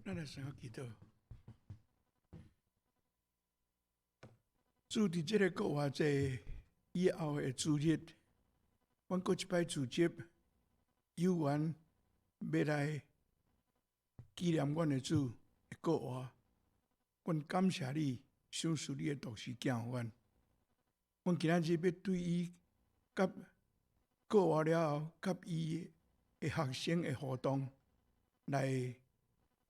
咱來先祈禱。主，佇這个復活節以後的主日，阮閣一擺聚集，有緣欲來紀念阮的主的復活。阮感謝你，賞賜你的獨生囝予阮。阮今仔日欲對伊佮復活了後，佮伊的學生的互動來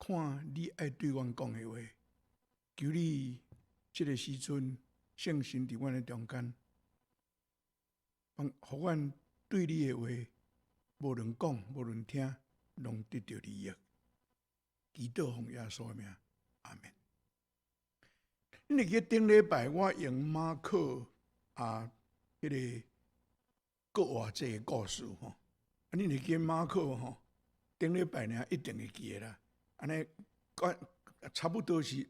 看你愛對阮講的話。求你這个時陣聖神佇阮的中間，予阮對你的話，無論講無論聽，攏得著利益。祈禱奉耶穌的名，阿門。你會記頂禮拜我用馬可啊，彼个復活節的故事吼，啊，你會記馬可吼？頂禮拜爾一定會記得啦。按呢，差不多是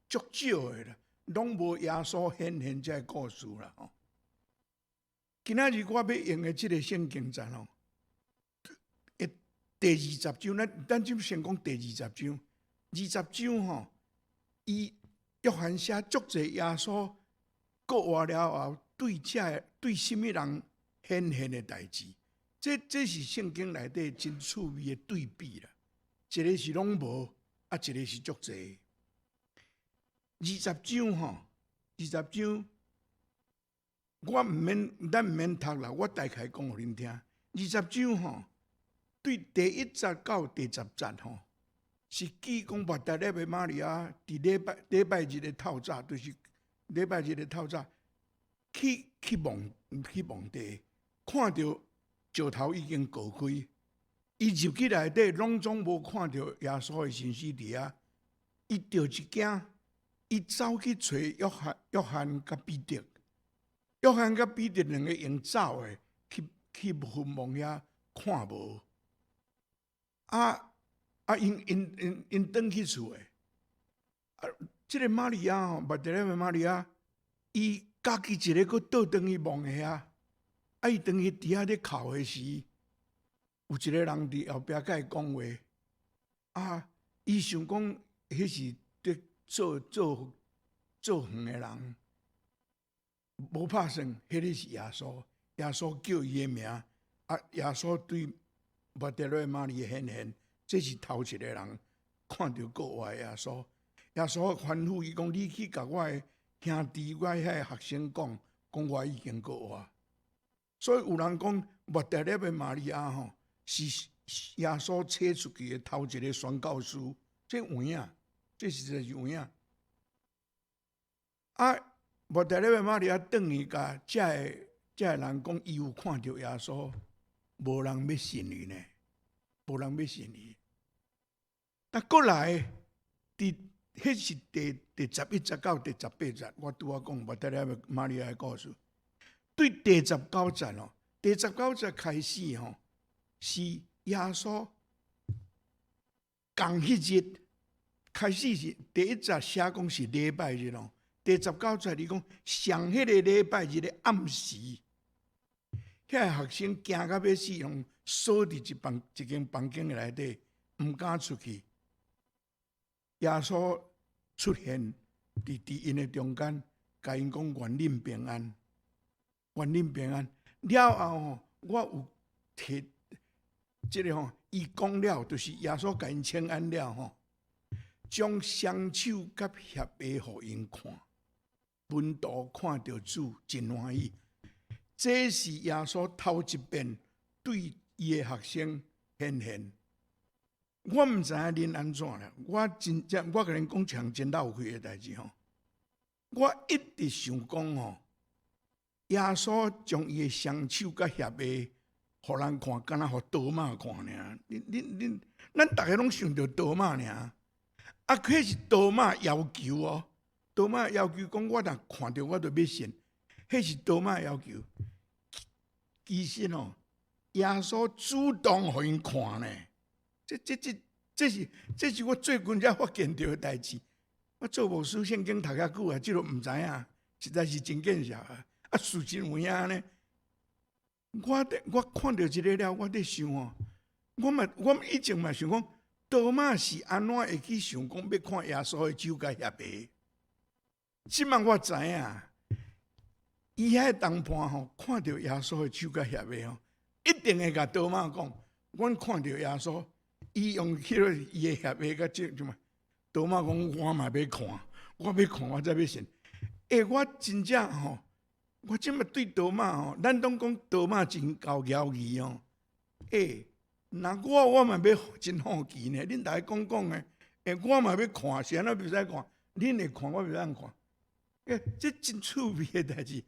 足少的啦，攏無耶穌顯現這个故事啦吼。今仔日我欲用的這个聖經節吼，第二十章，咱咱就先講第二十章。二十章吼，伊約翰寫足濟耶穌復活了後，對這个對啥物人顯現的代誌，這這是聖經內底真趣味的對比啦。一个是攏無，啊，一个是足濟。二十章吼，二十章，我毋免，咱毋免讀啦，我大概講予恁聽。二十章吼，對第一節到第十節吼，是記講抹大拉的瑪利亞佇禮拜禮拜日的透早，就是禮拜日的透早，去去墓去墓地，看著石頭已經移開，伊入去內底，攏總無看著耶穌的身屍佇遐，伊著一驚，伊走去揣約翰、約翰佮彼得，約翰佮彼得兩个用走的去去墳墓遐看無，啊啊，𪜶𪜶𪜶𪜶轉去厝的，啊，這个瑪利亞吼，抹大拉的瑪利亞，伊家己一个閣倒轉去墓遐，啊，伊轉去佇遐咧哭的時，有一个人佇後壁佮伊講話，啊，伊想講彼是佇做做做園的人，無拍算，彼个是耶穌，耶穌叫伊的名，啊，耶穌對抹大拉瑪利亞顯現，這是頭一个人看著復活的耶穌。耶穌吩咐伊講：你去共我的兄弟、我遐个學生講，講我已經復活。所以有人講抹大拉的瑪利亞吼，是耶穌差出去的頭一个宣教師，這有影，這實在是有影。啊，抹大拉的瑪利亞轉去共遮个遮个人講，伊有看著耶穌，無人欲信伊呢，無人欲信伊。但過來，佇彼是第第十一節到第十八節，我拄仔講抹大拉的瑪利亞的故事。對第十九節哦，第十九節開始吼，是耶穌仝彼日開始是第一節寫講是禮拜日哦，第十九節伊講上彼个禮拜日的暗時，遐個學生驚甲欲死，攏鎖佇一房一間房間內底，毋敢出去。耶穌出現佇佇𪜶的中間，共𪜶講願恁平安，願恁平安。了後吼，我有提這个吼，伊講了，就是耶穌共𪜶請安了吼，將雙手佮脅下予𪜶看，門徒看著主真歡喜。這是耶穌頭一遍對伊的學生顯現。我毋知影恁按怎啦，我真正我共恁講一項真落氣的代誌吼。我一直想講吼，耶穌將伊的雙手佮脅下，予人看，敢若予多馬看爾。恁恁恁，咱逐个攏想著多馬爾。啊，彼是多馬要求哦，多馬要求講，我若看著我就欲信，彼是多馬要求。其實吼，耶穌主動予𪜶看呢。這這這這是這是我最近才發現著的代誌。我做牧師聖經讀遐久啊，這個毋知影，實在是真見笑啊！啊，事實有影呢。我佇我看著這个了，我佇想哦，我嘛我以前嘛想講，多馬是按怎會去想講欲看耶穌的手佮額的？這擺我知影，伊遐同伴吼看著耶穌的手佮額的吼，一定會共多馬講，阮看著耶穌，伊用彼个伊的額的佮這什麼？多馬講我嘛欲看，我欲看，我才欲信。欸，我真正吼，我這擺對多馬吼，咱攏講多馬真厚枵氣吼。欸，若我我嘛欲真好奇呢，恁逐家講講的，欸，我嘛欲看，是按怎袂使看？恁會看，我袂當看。欸，這真趣味的代誌，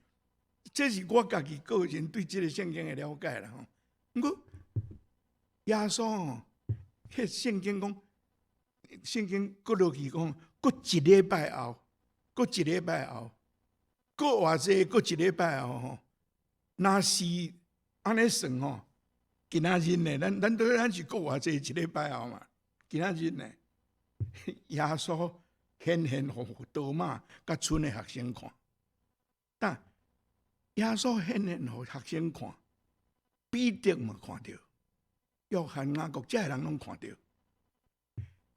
這是我家己個人對這个聖經的了解啦吼。毋過耶穌吼，彼聖經講，聖經閣落去講，閣一禮拜後，閣一禮拜後，閣偌濟，閣一禮拜後吼，若是按呢算吼，今仔日呢，咱咱都咱是閣偌濟一禮拜後嘛，今仔日呢，耶穌顯現予多馬佮賰的學生看，但耶穌顯現予學生看，彼得嘛看著，約翰、雅各這个人攏看著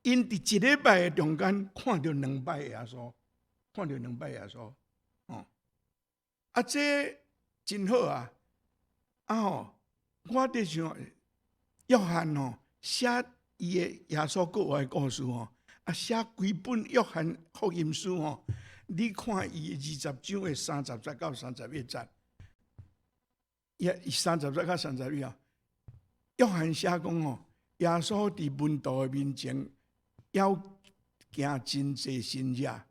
，𪜶佇一禮拜的中間看著兩擺耶穌，看著兩擺耶穌，哦，啊，這真好啊，啊吼，我佇想約翰吼寫伊的耶穌復活的故事吼，啊寫規本約翰福音書吼，你看伊二十章的30節到31節，伊30節到31啊，約翰寫講吼，耶穌佇門徒的面前，猶行真濟神跡，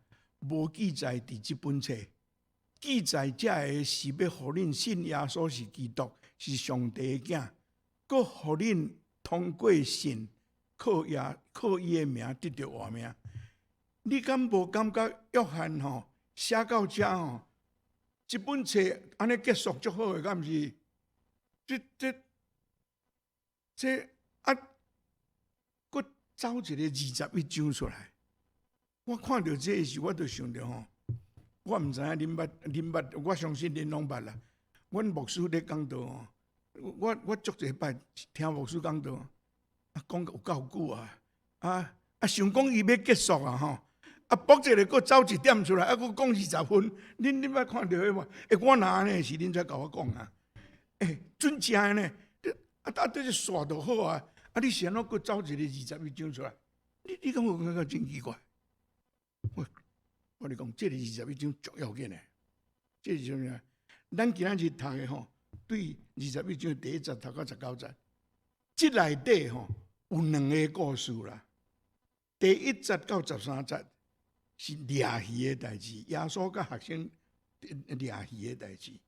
無記載佇這本冊。記載這个是欲予恁信耶穌是基督，是上帝的囝，閣予恁通過信，靠耶靠伊的名得著活命。你敢無感覺約翰吼寫到遮吼，這本冊按呢結束足好的，敢毋是？這這這啊，閣走一个21章出來。我看著這个時，我就想著吼，我毋知影恁捌，恁捌，我相信恁攏捌啦。阮牧師咧講道吼，我我足濟擺聽牧師講道，啊講有夠久啊，啊啊想講伊欲結束啊吼，啊卜一下閣走一點出來，啊閣講20分，恁恁捌看著彼無？欸，我若按呢時，恁才共我講啊。欸，準正的呢，啊啊，這煞就好啊，啊你是按怎閣走一個21章出來？你你感覺感覺真奇怪？我我你講，這个二十一章足要緊的，這是啥物啊？咱今仔日讀的吼，對二十一章第一節讀到19節，這內底吼有兩个故事啦。第一節到13節是掠魚的代誌，耶穌佮學生掠魚的代誌。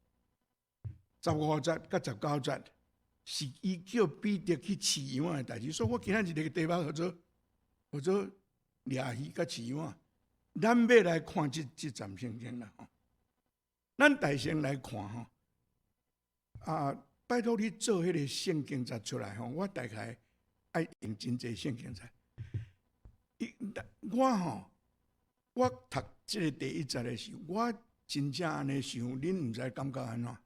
15節到19節是伊叫彼得去飼羊的代誌。所以我今仔日這个題目號做號做掠魚佮飼羊。咱欲來看這這節聖經啦吼，咱大先來看吼，啊，拜託你做彼个聖經節出來吼，我大概愛用真濟聖經節。我吼，我讀這个第一節的時，我真正按呢想，恁毋知感覺按怎？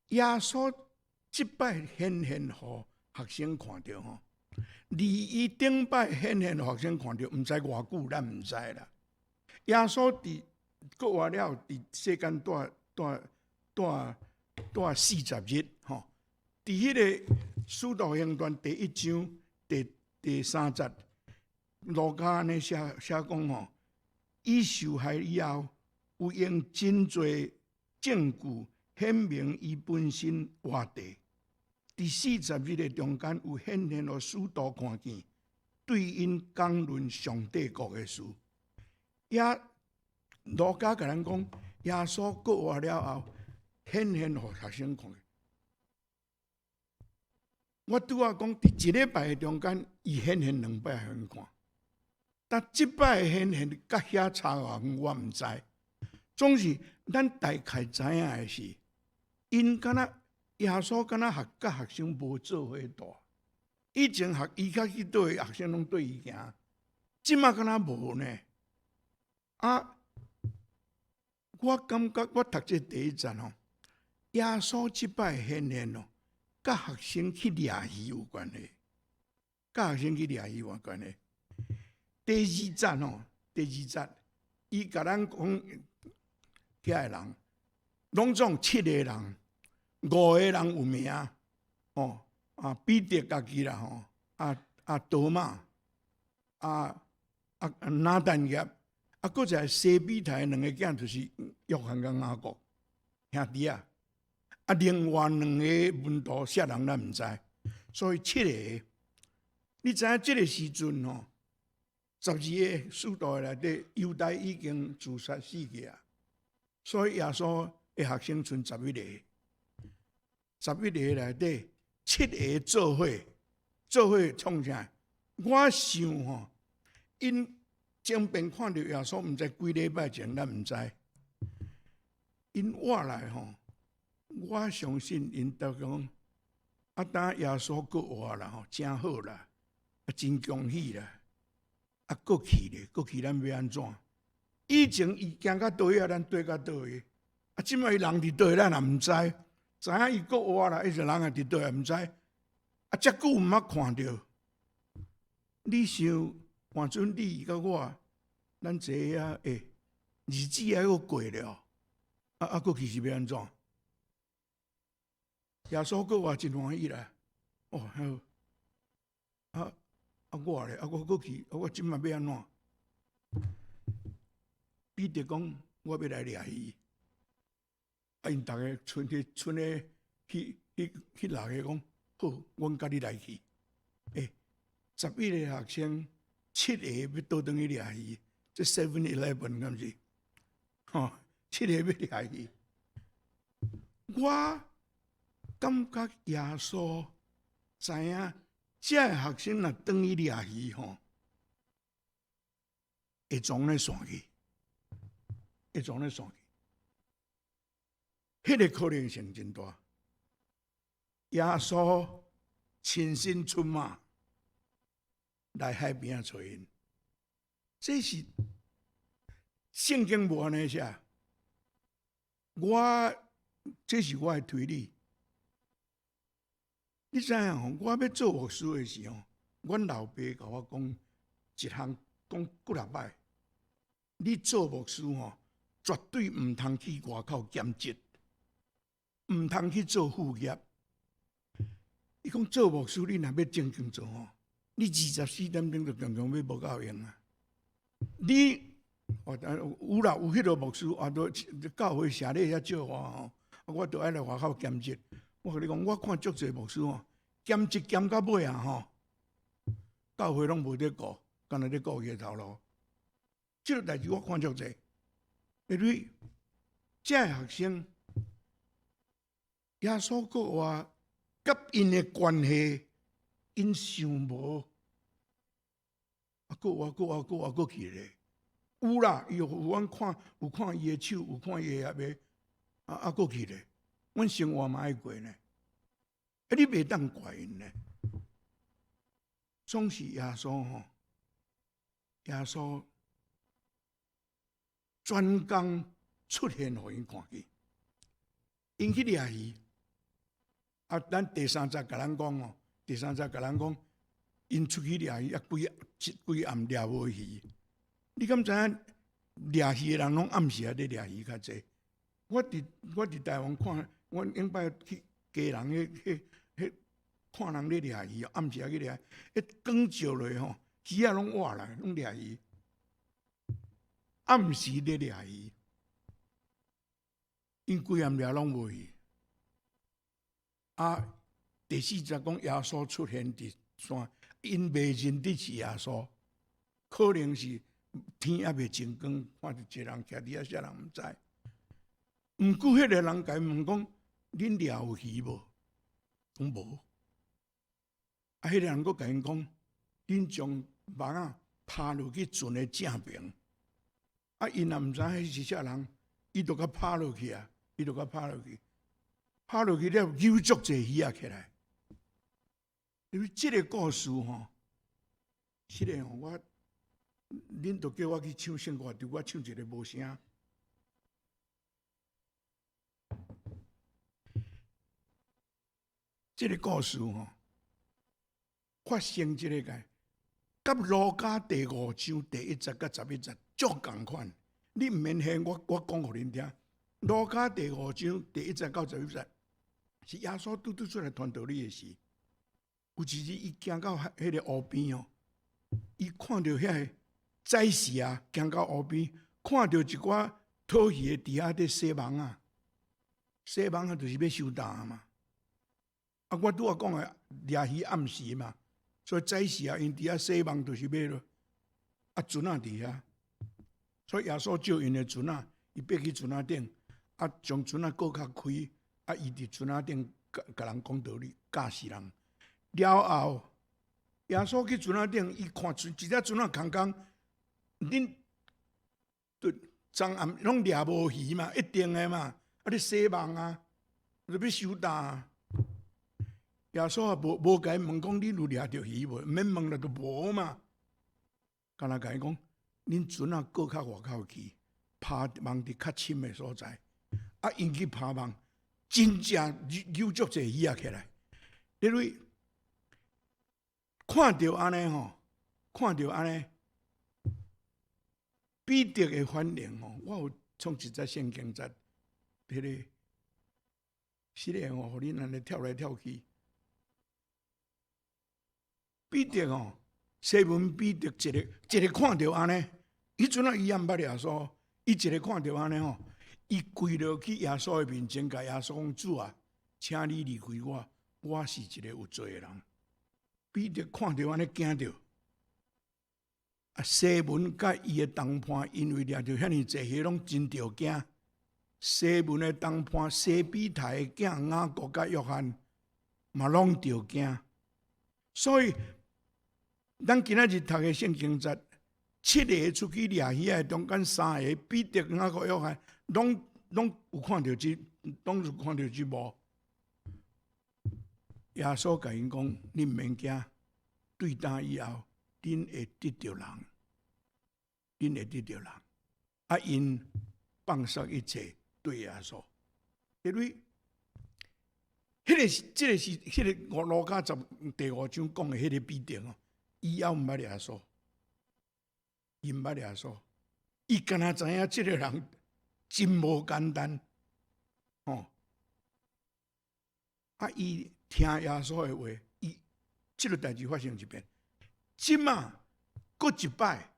耶穌這擺顯現予學生看著吼，離伊頂擺顯現予學生看著，毋知偌久，咱毋知啦。耶穌佇復活了，佇世間蹛蹛蹛蹛40日吼，佇彼个使徒行傳第一章第第三節，路加按呢寫寫講吼，伊受害以後，有用真濟證據顯明伊本身活著。佇四十日的中間，有顯現予使徒看見，對𪜶講論上帝國的事。也路加共咱講，耶穌復活了後，顯現予學生看。我拄仔講，佇一禮拜的中間，伊顯現兩擺予𪜶看。但這擺顯現佮遐差偌遠，我毋知。總是咱大概知影的是，𪜶敢若耶穌敢若學佮學生無做伙蹛。以前學伊較去佗位，學生攏綴伊行，這馬敢若無呢？啊，我感覺我讀這第一節吼，耶穌這擺顯現哦，佮學生去掠魚有關係。佮學生去掠魚無關係。第二節吼，第二節，伊共咱講遐個人，攏總七個人，五個人有名，吼啊，彼得家己啦吼，啊多馬，啊拿但業，啊，閣一個西庇太兩個囝，就是約翰佮雅各兄弟仔。啊，另外兩個門徒啥人咱毋知，所以七個，你知影這個時陣吼，12個使徒內底，猶大已經自殺死去啊，所以耶穌的學生賰十一個，十一個內底七個做伙，做伙創啥？我想吼，𪜶前邊看著耶穌，毋知幾禮拜前，咱毋知，𪜶活來吼。我相信𪜶都講，啊，當耶穌閣活啦吼，真好啦，啊，真恭喜啦，啊，閣去咧，閣去咱欲按怎？以前伊行到佗位，咱綴到佗位，啊，這擺伊人佇佗位，咱也毋知，知影伊閣活啦，伊是人也佇佗位，毋知，啊，遮久毋捌看著，你想，換準你佮我，咱坐遐，欸，日子猶閣過了，啊，閣去是欲按怎？耶穌閣活真歡喜啦！哦，好，啊我咧，啊我閣去，啊我這擺欲按怎？彼得講，我欲來掠魚。啊，𪜶逐个賰彼賰彼彼彼六个講，好，阮佮你來去。欸，11個學生，七個欲倒轉去掠魚，這 Seven Eleven 敢是？吼，七個欲掠魚。我感覺耶穌知影，這个學生若轉去掠魚吼，會創咧散去，會創咧散去，彼個可能性真大。耶穌親身出馬來海邊仔揣𪜶，這是聖經無按呢寫，我這是我的推理。你知影吼？我欲做牧師的時候，阮老爸共我講一項，講幾若擺。你做牧師吼，絕對毋通去外口兼職，毋通去做副業。伊講做牧師，你若欲正經做吼，你24點鐘就常常欲無夠閒啊！你有啦，有彼個牧師啊，都教會社咧遐借我吼，我都愛來外口兼職。我共你講，我看足濟牧師吼，兼職兼到尾啊吼，教會攏無咧顧，干焦咧顧伊的頭路。這個代誌我看足濟，因為這个學生耶穌閣活，佮𪜶的關係，𪜶想無，啊，閣活閣活閣活閣去咧，有啦，伊有阮看，有看伊的手，有看伊的遐個，啊閣去咧，阮生活嘛愛過呢，啊，你袂當怪𪜶呢，總是耶穌吼，耶穌專工出現予𪜶看見，𪜶去掠魚。啊，咱第三節共咱講哦，第三節共咱講，𪜶出去掠魚，啊，規規暗掠無魚。你敢知影掠魚的人攏暗時仔咧掠魚較濟？我佇台灣看，阮頂擺去家人彼彼彼看人咧掠魚，暗時仔去掠，彼光照落吼，魚仔攏活來，攏掠魚。暗時咧掠魚，𪜶規暗掠攏無魚。啊，第四節講耶穌出現佇山，𪜶袂認得是耶穌，可能是天猶未晴光，看著一個人徛佇遐，啥人毋知。毋過彼個人共伊問講：恁掠有魚無？講無。啊，彼個人閣共𪜶講：恁將網仔拋落去船的正爿。啊，𪜶也毋知彼是啥人，伊就共拋落去啊，伊就共拋落去，拋落去了，搝足濟魚仔起來。因為這个故事吼，這个吼我，恁都叫我去唱聖歌，就我唱一个無聲。這个故事吼，發生這个个，佮路加第五章第一節佮十一節足仝款。你毋免嫌我，我講予恁聽。路加第五章第一節到十一節，是耶穌拄拄出來傳道理的時，有一日伊行到彼个湖邊哦，伊看著遐个早時啊，行到湖邊，看著一寡討魚的佇遐佇洗網仔，洗網仔就是欲收擔嘛。啊，我拄仔講的掠魚暗時嘛，所以早時啊，𪜶佇遐洗網就是欲落，啊，船仔佇遐，所以耶穌借𪜶的船仔，伊爬去船仔頂，啊，將船仔閣較開，啊，伊佇船仔頂共共人講道理，教示人。了後，耶穌去船仔頂，伊看一隻船仔空空，恁對昨暗攏掠無魚嘛，一定的嘛，啊，咧洗網啊，就欲收擔啊。耶穌也無無共伊問講，恁有掠著魚無？毋免問啦，就無嘛。敢若共伊講，恁船仔閣較外口去，拋網佇較深的所在。啊，𪜶去拋網，真正搝足濟魚仔起來。你類看著按呢吼，看著按呢，彼得的反應吼，我有創一節聖經節，彼个是咧吼，予恁按呢跳來跳去。彼得吼，西門彼得一个一个看著按呢，彼陣啊伊也毋捌耶穌，伊一个看著按呢吼，伊跪落去耶穌的面前，共耶穌講：主啊，請你離開我，我是一个有罪的人。彼得看著按呢驚著，啊，西門佮伊的同伴因為掠著遐爾濟魚，攏真著驚。西門的同伴西庇太的囝雅各佮約翰嘛攏著驚，所以咱今仔日讀的聖經節，七个出去掠魚仔的中間，三个彼得、雅各、約翰，攏攏有看著這，攏有看著這幕。耶穌共𪜶講：恁毋免驚，對今以後，恁會得著人，恁會得著人。啊，𪜶放捨一切對耶穌，因為彼个是，這个是彼个路加十第五章講的彼个彼得哦，伊猶毋捌耶穌，伊毋捌耶穌，伊敢若知影這个人真無簡單，吼！啊，伊聽耶穌的話，伊這个代誌發生一遍，這馬閣一擺，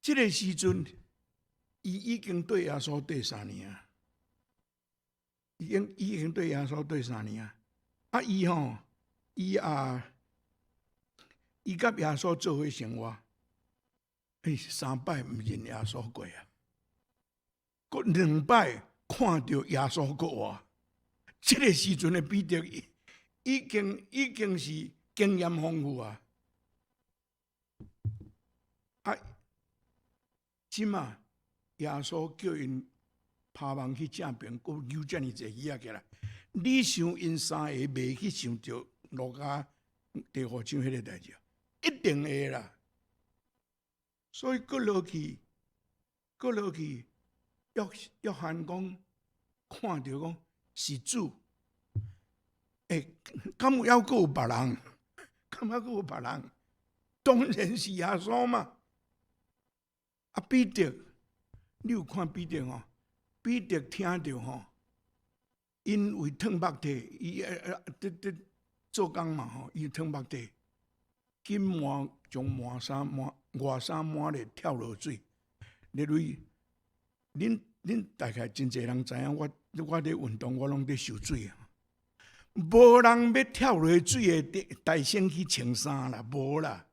這个時陣，伊已經綴耶穌綴三年啊，已經已經綴耶穌綴三年啊！啊，伊吼，伊啊，伊佮耶穌做伙生活，欸，三擺毋認耶穌過啊，閣兩擺看著耶穌復活，這个時陣的彼得已經已經是經驗豐富啊！啊，這馬耶穌叫𪜶拋網去正爿，閣搝遮爾濟魚仔起來。你想𪜶三个袂去想著路加第五章彼个代誌？一定會啦。所以閣落去，閣落去，約約翰講看著講是主。欸，敢有猶閣有別人？敢猶閣有別人？當然是耶穌嘛。啊，彼得，你有看彼得吼？彼得聽著吼，因為褪目體，伊佇佇做工嘛吼，伊褪目體，緊滿將麻衫滿外衫滿咧跳落水。你類，恁恁大概真濟人知影，我我佇運動，我攏佇泅水啊。無人欲跳落水的台先去穿衫啦，無啦，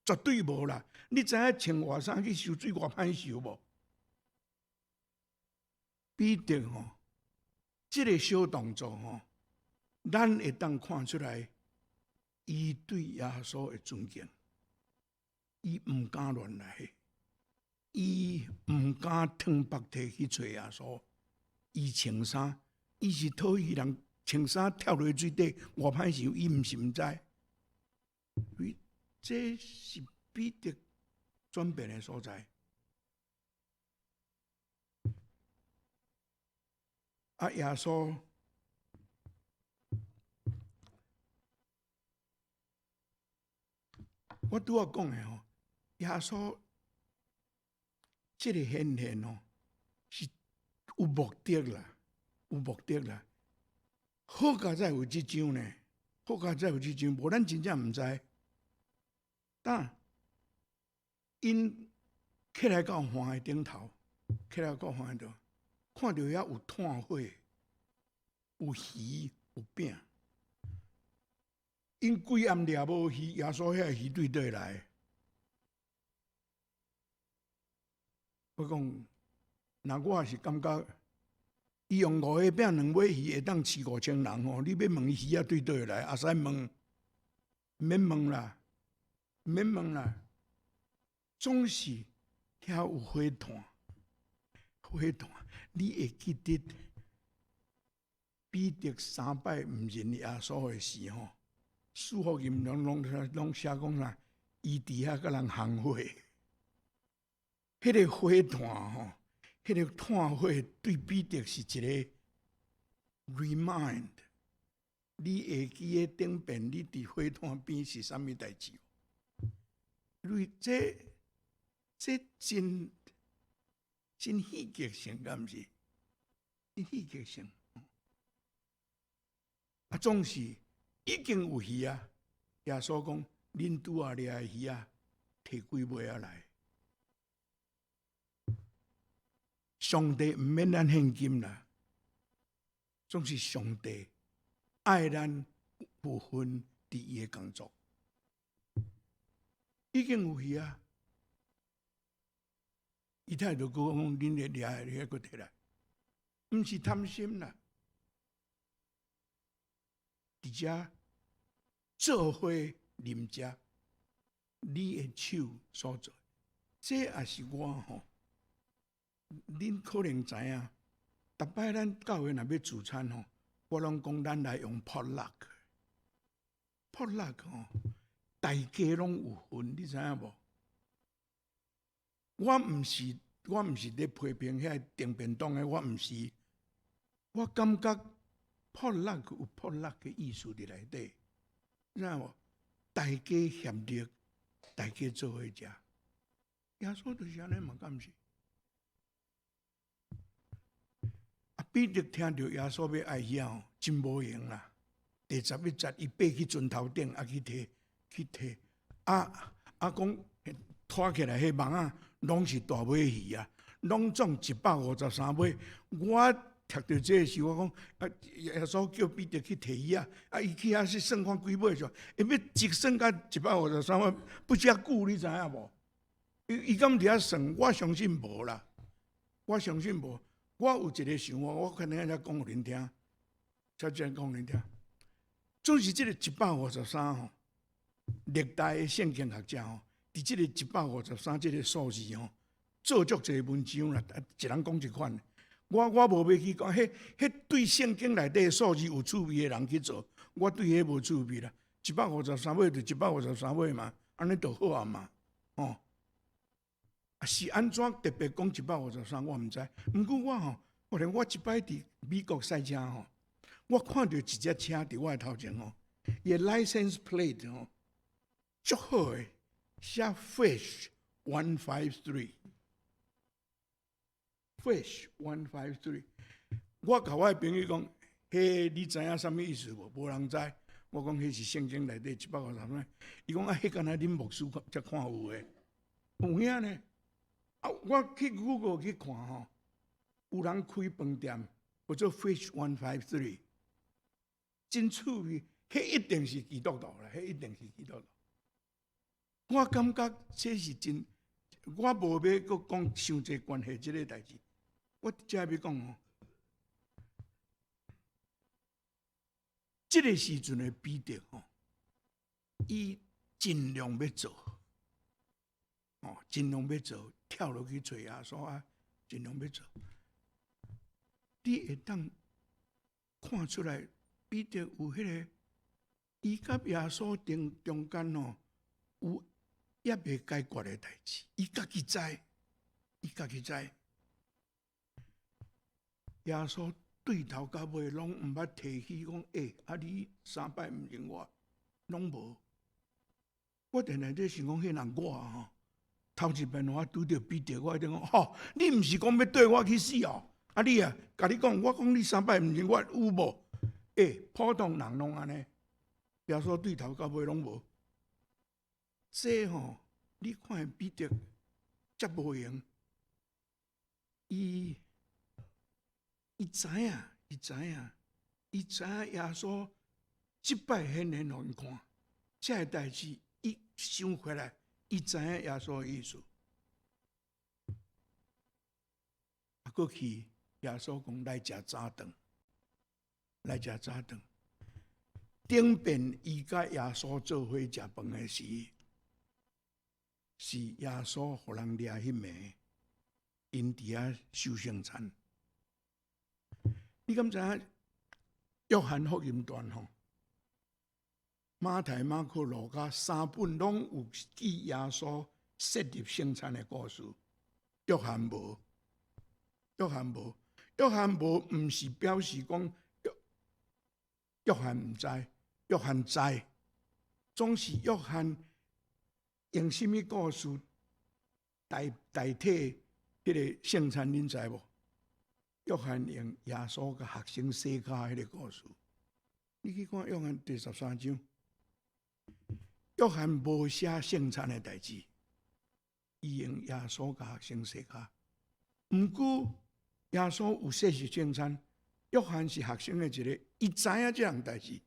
絕對無啦。你知影穿外衫去泅水偌歹受無？彼得吼，這个小動作吼，咱會當看出來，伊對耶穌的尊敬，伊毋敢亂來，伊毋敢褪腹體去揣耶穌，伊穿衫，伊是討魚人，穿衫跳落水底，偌歹受，伊毋是毋知。這是彼得轉變的所在。啊，耶穌我拄仔講的吼，耶穌這个顯現吼，是有目的啦，有目的啦。好佳哉有這章呢，好佳哉有這章，無咱真正毋知。當𪜶起來到岸的頂頭，起來到岸的頂頭，看著遐有炭火，有魚，有餅。𪜶規暗掠無魚，耶穌遐魚對佗來？我講，若我也是感覺，伊用五個餅兩尾魚會當飼5000人吼，你欲問伊魚仔對佗來，會使問，免問啦，免問啦，總是遐有火炭，火炭，你會記得彼得三擺毋認耶穌的時吼，四福音攏寫講啥？伊佇遐佮人烘火，彼個火炭吼，彼個炭火對彼得是一個 remind。你會記得頂遍你佇火炭邊是啥物代誌？你這真真戲劇性，敢毋是？真戲劇性。啊，總是已經有魚啊！耶穌講：恁拄仔掠的魚仔，提幾尾仔來。上帝毋免咱獻金啦，總是上帝愛咱有份佇伊的工作，已經有魚啊！伊態度講：恁咧掠的魚閣提來，毋是貪心啦。佇遮做伙啉食，你的手所做，這也是我吼。恁可能知影，逐擺咱教會若欲聚餐吼，我攏講咱來用 potluck。potluck 吼，大家攏有份，你知影無？我毋是咧批評遐訂便當的，我毋是。我感覺 potluck 有 potluck 的意思佇內底，知影無？大家協力，大家做伙食。耶穌就是按呢嘛，敢毋是？啊，彼得聽著耶穌欲愛魚吼，真無閒啦。第11節，伊爬去船頭頂，啊去提去提，啊啊講拖起來彼網仔，攏是大尾魚啊，攏總153尾。我讀著這个時，我講啊，耶穌叫彼得去提魚仔，啊，伊去遐去算看幾尾時，伊欲一算到153尾，不遮久，你知影無？伊敢佇遐算？我相信無啦，我相信無。我有一個想法，我可能才講予恁聽，才才講予恁聽。總是這個一百五十三吼，歷代的聖經學者吼，佇這個一百五十三這個數字吼，做足濟文章啦，一人講一款。我無欲去講，彼彼對聖經內底數字有趣味的人去做，我對彼無趣味啦。一百五十三尾就一百五十三尾嘛，按呢就好啊嘛，吼。啊是按怎特別講一百五十三，我毋知。毋過我吼，我連我一擺佇美國賽車吼，我看著一隻車佇我的頭前吼，伊的 license plate 吼，足好的，寫 fish one five three。Fish one five three，我共我的朋友講，彼你知影啥物意思無？無人知。我講彼是聖經內底一百五十三。伊講啊，彼敢若恁牧師才看有的，有影呢？啊，我去 Google 去看吼，有人開飯店，叫做 Fish one five three，真趣味。彼一定是基督徒啦，彼一定是基督徒。我感覺這是真，我無欲閣講傷濟關係這个代誌。我只欲講吼，這个時陣的彼得吼，伊盡量欲做，哦，盡量欲做，跳落去揣耶穌啊，盡量欲做。你會當看出來，彼得有彼个，伊佮耶穌中間吼有猶未解決的代誌，伊家己知，伊家己知。耶穌對頭到尾攏毋捌提起講，欸，啊你三擺毋認我，攏無。我定定咧想講，彼人我吼，頭一遍我拄著彼得，我一定講吼，你毋是講欲綴我去死哦？啊你啊，共你講，我講你三擺毋認我有無？欸，普通人攏按呢，耶穌對頭到尾攏無。這吼，你看彼得遮無閒，伊知影，伊知影，伊知影耶穌這擺顯現予𪜶看，這个代誌伊想回來，伊知影耶穌的意思。啊，閣去耶穌講來食早頓，來食早頓。頂遍伊佮耶穌做伙食飯的時，是耶穌予人掠彼暝，𪜶佇遐守聖餐。你敢知影？約翰福音傳吼，馬太、馬可、路加三本攏有記耶穌設立聖餐的故事。約翰無，約翰無，約翰無，毋是表示講約翰毋知，約翰知，總是約翰用啥物故事代替彼個聖餐，恁知無？約翰用耶穌共學生洗跤彼个故事。你去看約翰第13章，約翰無寫聖餐的代誌，伊用耶穌共學生洗跤。毋過耶穌有設立聖餐，約翰是學生的一个，伊知影這項代誌，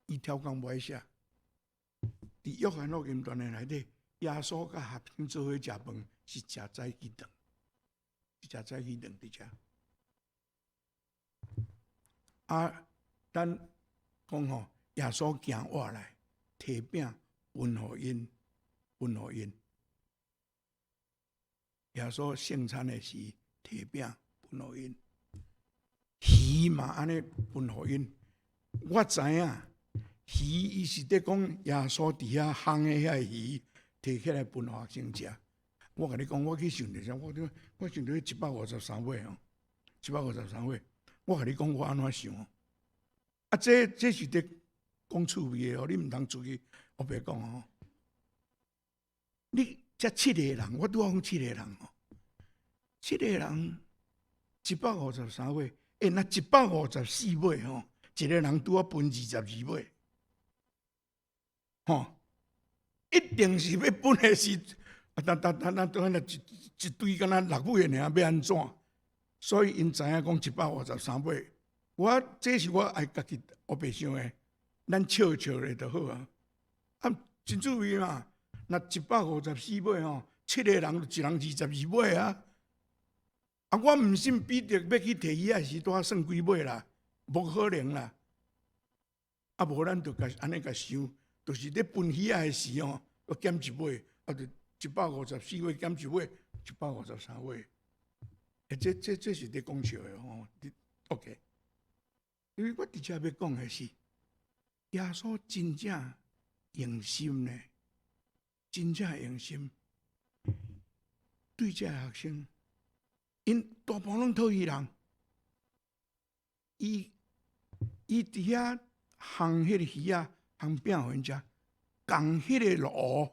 伊刁工無愛寫。佇約翰福音傳的內底，耶穌共學生做伙食飯是食早起頓，是食早起頓佇遮。啊，咱講吼，耶穌行活來，提餅分予𪜶，分予𪜶。耶穌聖餐的時，提餅分予𪜶，魚嘛按呢分予𪜶。我知影，魚伊是佇講耶穌佇遐烘的遐魚，提起來分予學生食。我共你講，我去想著啥？我想著153尾吼，一百五十三尾。我共你講，我按怎想？啊，這是佇講趣味的哦，你毋通出去烏白講哦。你這七個人，我拄仔講七個人哦，七個人一百五十三尾，欸，若154尾吼，一個人拄仔分22尾，吼，一定是欲分的是，啊，等等等等，等一一堆敢若六尾爾，欲按怎？所以𪜶知影講一百五十三尾，我這是我愛家己烏白想的，咱笑笑咧就好啊。啊，真趣味嘛！若一百五十四尾吼，七個人就一人二十二尾啊。啊，我毋信彼得欲去提魚仔時，拄仔算幾尾啦，無可能啦。啊，無咱就共按呢共想，就是咧分魚仔的時吼，閣減一尾，啊，就一百五十四尾減一尾，153尾。欸，這是佇講笑的吼，OK。因為我佇遮欲講的是，耶穌真正用心呢，真正用心對這學生，𪜶大部攏討魚人，伊佇遐烘彼個魚仔，烘餅予𪜶食，仝彼个爐，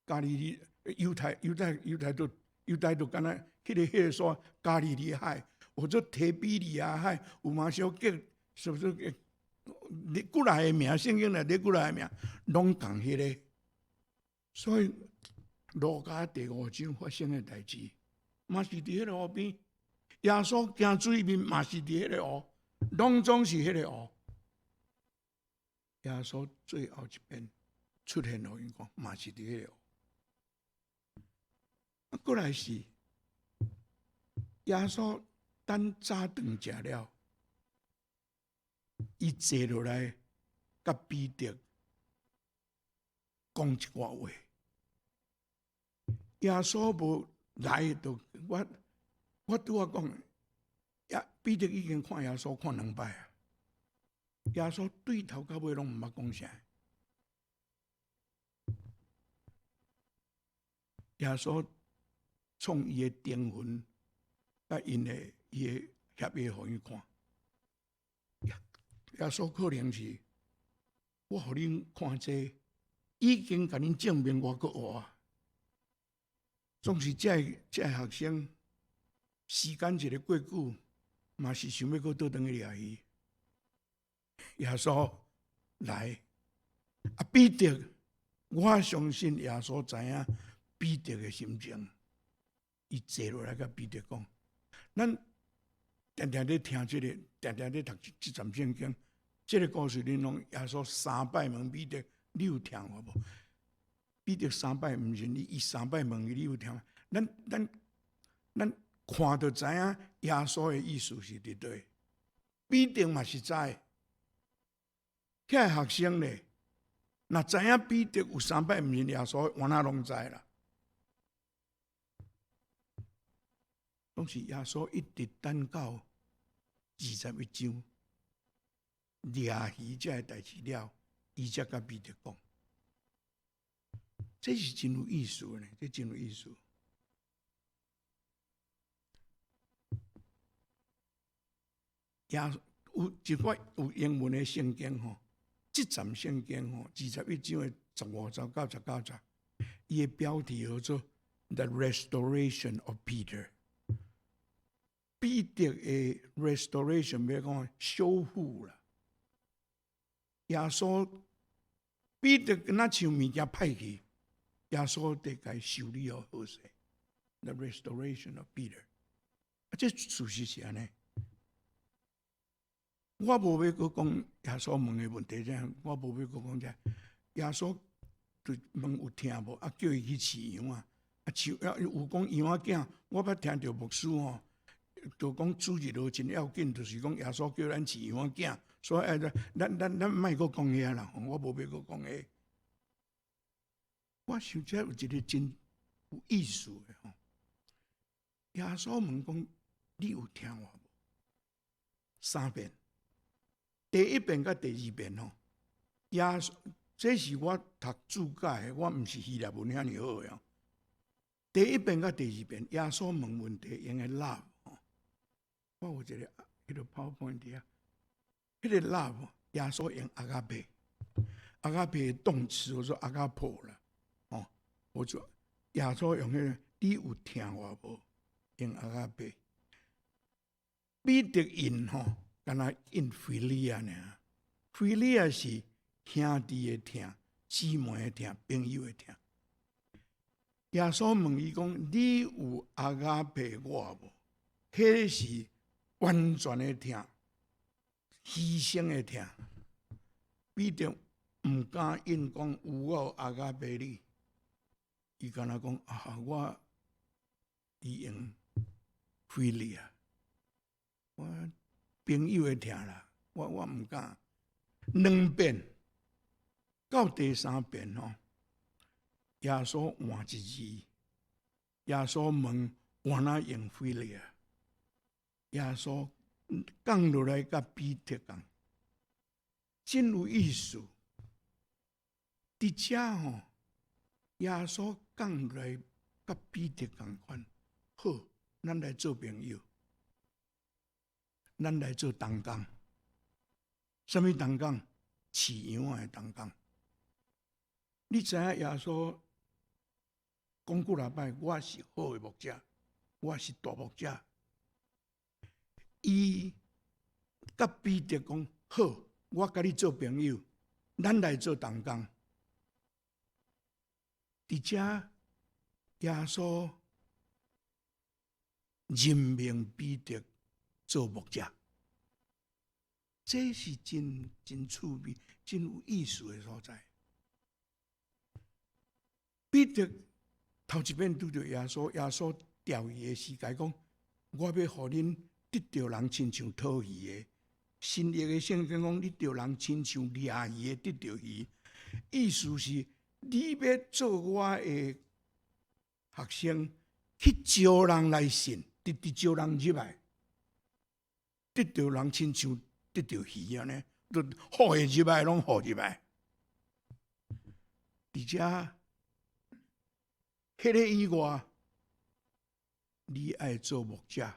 加利利猶太猶太猶太都。猶太就敢若彼个所加利利海，或者提比利亞海，有嘛小叫是不是？你幾來个名，聖經內底幾來个名，攏仝彼个。所以路加第五章發生的代誌，嘛是佇彼个湖邊。耶穌行水面嘛是佇彼个湖，攏總是彼个湖。耶穌最後一遍出現予𪜶看，嘛是佇彼个湖。啊，閣來是耶穌等早頓食了，伊坐落來，共彼得講一寡話。耶穌無來，就我拄仔講，耶彼得已經看耶穌看兩擺啊。耶穌對頭到尾攏毋捌講啥。耶穌創伊的釘痕，佮𪜶的伊的協約予𪜶看。耶穌可能是我予恁看這，已經共恁證明我閣活。總是這个學生，時間一個過久，嘛是想欲閣倒轉去掠魚。耶穌來，啊彼得，我相信耶穌知影彼得的心情，伊坐落來共彼得講，咱定定咧聽這個，定定咧讀這節聖經，這個故事恁攏耶穌三擺問彼得，你有疼我無？彼得三擺毋認伊，伊三擺問伊，你有疼？咱看就知影耶穌的意思是佇佗。彼得嘛是知，遐個學生咧，若知影彼得有三擺毋認耶穌，原來攏知啦。攏是耶穌一直等到21章掠魚這个代誌了，伊才共彼得講。這是真有意思呢，這真有意思。也有一寡有英文的聖經吼，這節聖經吼，21章的15節到19節，伊的標題叫做《The Restoration of Peter》。彼得的 restoration 欲講修復啦。耶穌彼得敢若像物件歹去，耶穌佇共修理予好勢。The restoration of Peter，啊，這事實是按呢。我無欲閣講耶穌問的問題，這我無欲閣講這。耶穌就問有疼無？啊，叫伊去飼羊仔。啊，飼啊有講羊仔囝，我捌聽著牧師吼，就講主日學真要緊，就是講耶穌叫咱飼羊仔囝，所以咱莫閣講遐啦，我無欲閣講遐。我想這有一個真有意思的吼，耶穌問講：你有疼我無？三遍，第一遍佮第二遍吼，耶穌這是我讀注解的，我毋是希臘文遐爾好的哦。第一遍佮第二遍，耶穌問問題用的 love 吼，我有一個彼个 PowerPoint 佇遐，彼个 love 耶穌用 ἀγάπη，ἀγάπη 的動詞叫做 ἀγαπῶ 啦，吼，我說耶穌用彼个，你有疼我無？用 ἀγάπη，彼得應吼，敢若應φιλία爾，φιλία 是兄弟的疼、姊妹的疼、朋友的疼。耶穌問伊講：你有 ἀγάπη 我無？彼是完全的疼，犧牲的疼。彼得毋敢應講有我 ἀγάπη 你，伊敢若講啊，我伊用φιλία，我朋友的疼啦，我毋敢。兩遍到第三遍吼，耶穌換一字，耶穌問換哪用φιλία，耶穌降落來共彼得講，真有意思。佇遮吼，耶穌降落來共彼得仝款，好，咱來做朋友，咱來做同工。啥物同工？飼羊仔的同工。你知影耶穌講幾若擺，我是好的牧者，我是大牧者。伊共彼得講：好，我共你做朋友，咱來做同工。佇遮耶穌任命彼得做牧者，這是真真趣味、真有意思的所在。彼得頭一遍拄著耶穌，耶穌調伊的時間講：我欲予恁得著人親像討魚的。新約的聖經講，你著人親像掠魚的得著魚，意思是你欲做我的學生，去招人來信，直直招人入來，得著人親像得著魚按呢，都予伊入來，攏予入來。佇遮，彼个以外，你愛做牧者。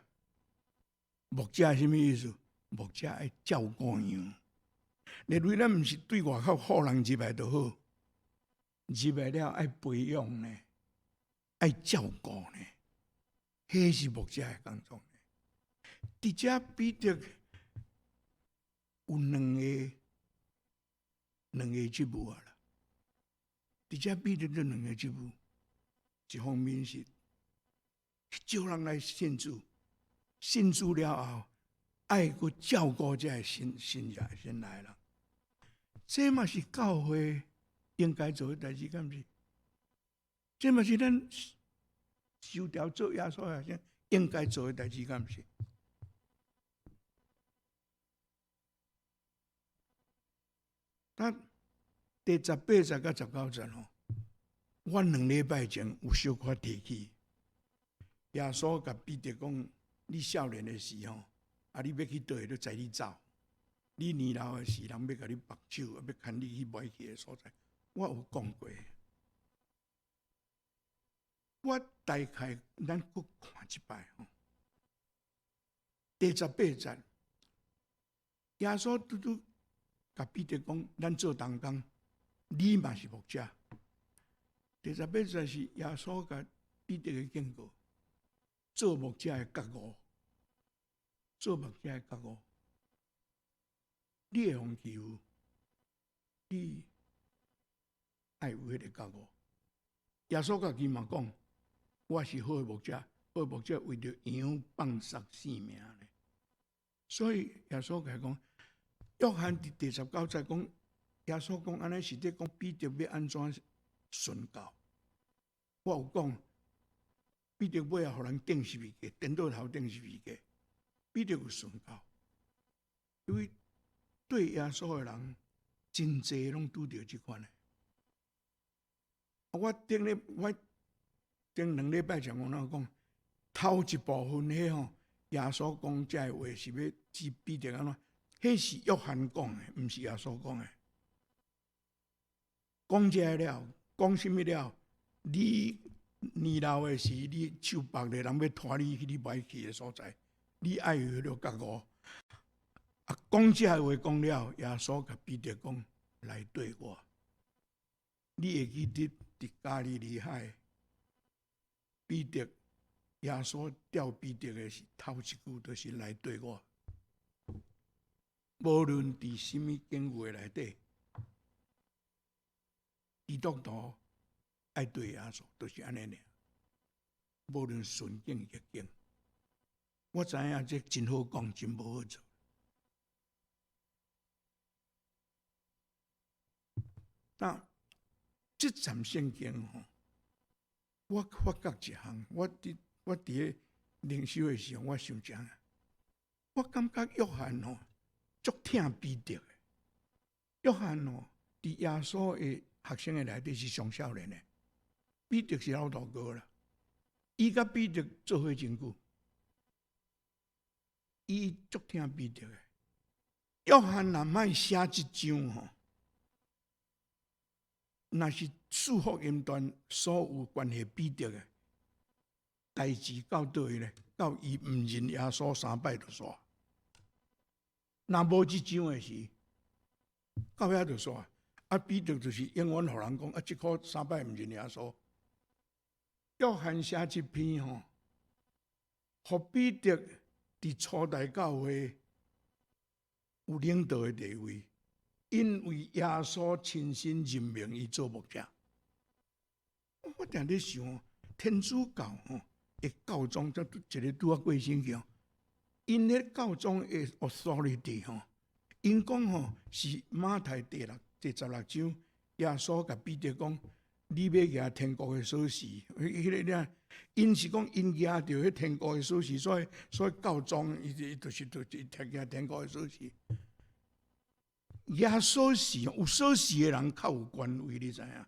牧者啥物意思？牧者愛照顧羊。例如咱毋是對外口予人入來就好。入來了愛培養呢，愛照顧呢，彼是牧者的工作。佇遮彼得有兩個職務啊啦。佇遮彼得這兩個職務，一方面是招人來信主，信主了後，愛閣照顧這个新新來新來人。這嘛是教會應該做的代誌，敢毋是？這嘛是咱受調做耶穌學生應該做的代誌，敢毋是？咱第18節佮19節吼，我2禮拜前有小可提起，耶穌共彼得講：你少年的時吼，啊，你欲去佗位，就載你走；你年老的時，人欲共你縛手，欲牽你去無愛去的所在。我有講過，我大概咱閣看一擺吼，第18節，耶穌拄拄共彼得講：咱做同工，你嘛是牧者。第18節是耶穌共彼得的警告，做牧者的覺悟，做牧者的覺悟，你會予欺負，你愛有彼个覺悟。耶穌家己嘛講：我是好的牧者，好的牧者為著羊放捨性命咧。所以耶穌共伊講，約翰佇第19節講，耶穌講按呢是咧講彼得欲按怎殉教。我有講，彼得尾仔予人釘十字架，顛倒頭釘十字架，彼得有殉教，因為對耶穌的人真濟攏拄著這款的。我頂2禮拜前我哪講，頭一部分彼吼，耶穌講這个話是欲指彼得按怎？彼是約翰講的，毋是耶穌講的。講這个了，講啥物了？你年老的時，你手縛咧，人欲拖你去你無愛去的所在，你愛有彼个覺悟。啊，講這个話講了，耶穌共彼得講：來綴我。你會記得佇加利利海，彼得耶穌調彼得的是頭一句，就是來綴我。無論佇啥物境遇內底，基督徒愛綴耶穌，就是按呢爾。無論順境逆境，我知影這真好講，真無好做。那這節聖經吼，我發覺一項，我佇咧靈修的時候，我想講，我感覺約翰吼足疼彼得的。約翰吼，佇耶穌的學生的內底是上少年的，彼得是老大哥啦。伊佮彼得做伙真久，伊足疼彼得的。約翰若莫寫這章吼，若是四福音傳所有關係彼得的代誌到佗位咧？到伊毋認耶穌三擺就煞。若無這章的時，到遐就煞。啊，彼得就是永遠予人講啊，這箍三擺毋認耶穌。約翰寫這篇吼，予彼得佇初代教會有領導的地位。因為耶穌親身任命伊做牧者，我定咧想，天主教吼的教宗，這一个拄仔過身去，𪜶彼教宗的 authority 吼，𪜶講吼是馬太第16章，耶穌共彼得講，你欲舉天國的鎖匙，彼个爾，𪜶是講𪜶舉著彼天國的鎖匙，所以教宗伊就是舉天國的鎖匙。舉鎖匙，有鎖匙的人較有權威，你知影？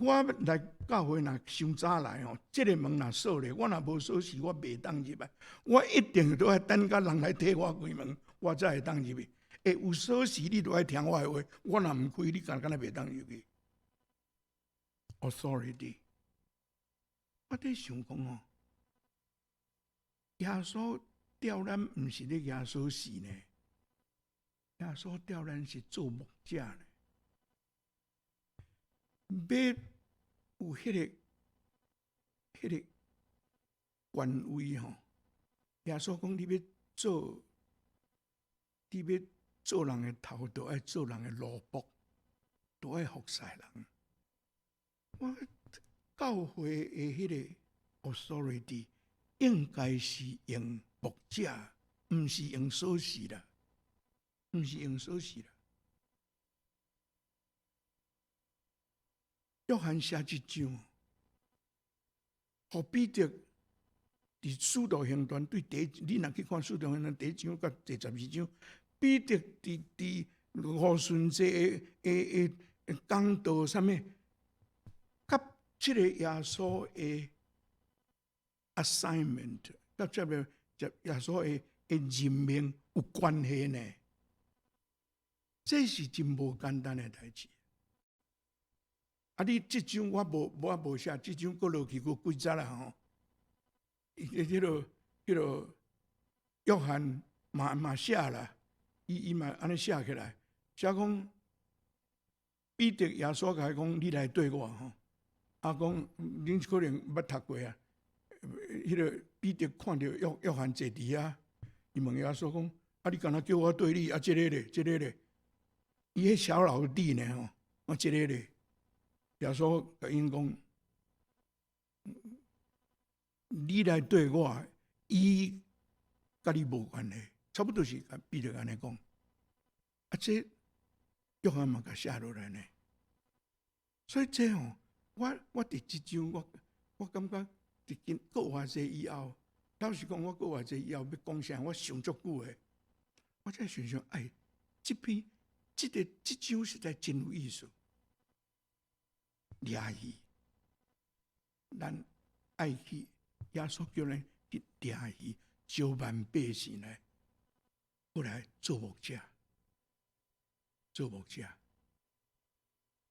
我來教會若傷早來吼，這个門若鎖咧，我若無鎖匙，我袂當入來。我一定都愛等甲人來替我開門，我才會當入去。欸，有鎖匙你都愛聽我的話，我若毋開，你敢敢若袂當入去？Authority，我佇想講吼，耶穌調咱毋是咧舉鎖匙呢。耶穌調咱是做牧者呢。欲有彼个權威吼，耶穌講你欲做人的頭，就愛做人的奴僕，都愛服侍人。我教會的彼個 authority 應該是用牧者，毋是用鎖匙啦，毋是用鎖匙啦。約翰寫這章，予彼得佇使徒行傳對第，你若去看使徒行傳第一章佮第12章，彼得佇五旬節的講道啥物，佮這個耶穌的 assignment，佮這個耶穌的任命有關係呢？這是真無簡單的代誌。啊！你這章我無寫，這章閣落去閣幾節啦吼。彼個約翰嘛寫啦，伊嘛按呢寫起來，寫講彼得耶穌共伊講，你來綴我吼。啊，講恁可能捌讀過啊。彼個彼得看著約翰坐佇遐，伊問耶穌講：啊，你敢若叫我綴你？啊，這個咧，這個咧，伊彼小老弟呢吼？啊，這個咧。耶穌共𪜶講：你來綴我，伊佮你無關係，差不多是共彼得按呢講。啊，這約翰嘛共寫落來呢。所以這吼，我佇這章，我感覺佇經過偌濟以後，老實講，我過偌濟以後欲講啥，我想足久的，我才想想，哎，這篇這個這章實在真有意思。掠魚，咱愛去，耶穌叫咱去掠魚，招萬百姓來，過來做牧者，做牧者。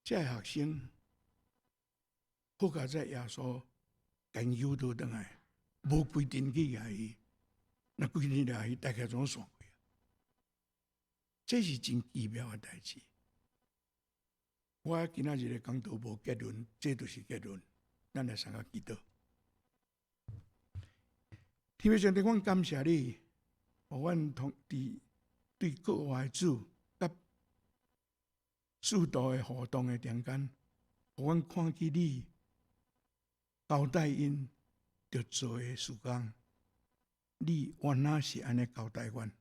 這个學生好佳哉耶穌共誘導轉來，無規定去掠魚，若規定掠魚，大概總散去啊。這是真奇妙的代誌。我今仔日的講道無結論，這就是結論。咱來相共祈禱。天父上帝，阮感謝你，予阮通佇對國外主佮使徒的互動的中間，予阮看見你交代𪜶著做的事工，你原來是按呢交代阮。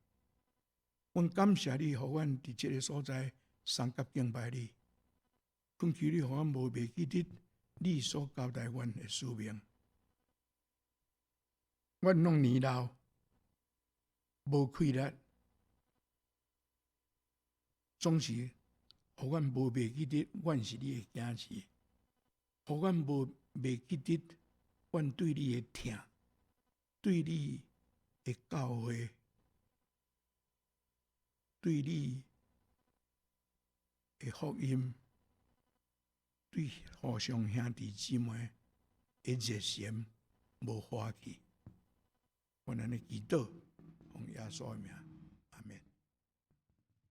阮感謝你，予阮佇這个所在相佮敬拜你。懇求你，予阮無袂記得你所交代阮的使命。阮攏年老，無氣力，總是予阮無袂記得，阮是你的囝兒，予阮無袂記得，阮對你的疼，對你的教誨，對你的福音。對互相兄弟姊妹的熱心無化去，阮按呢祈禱，奉耶穌的名。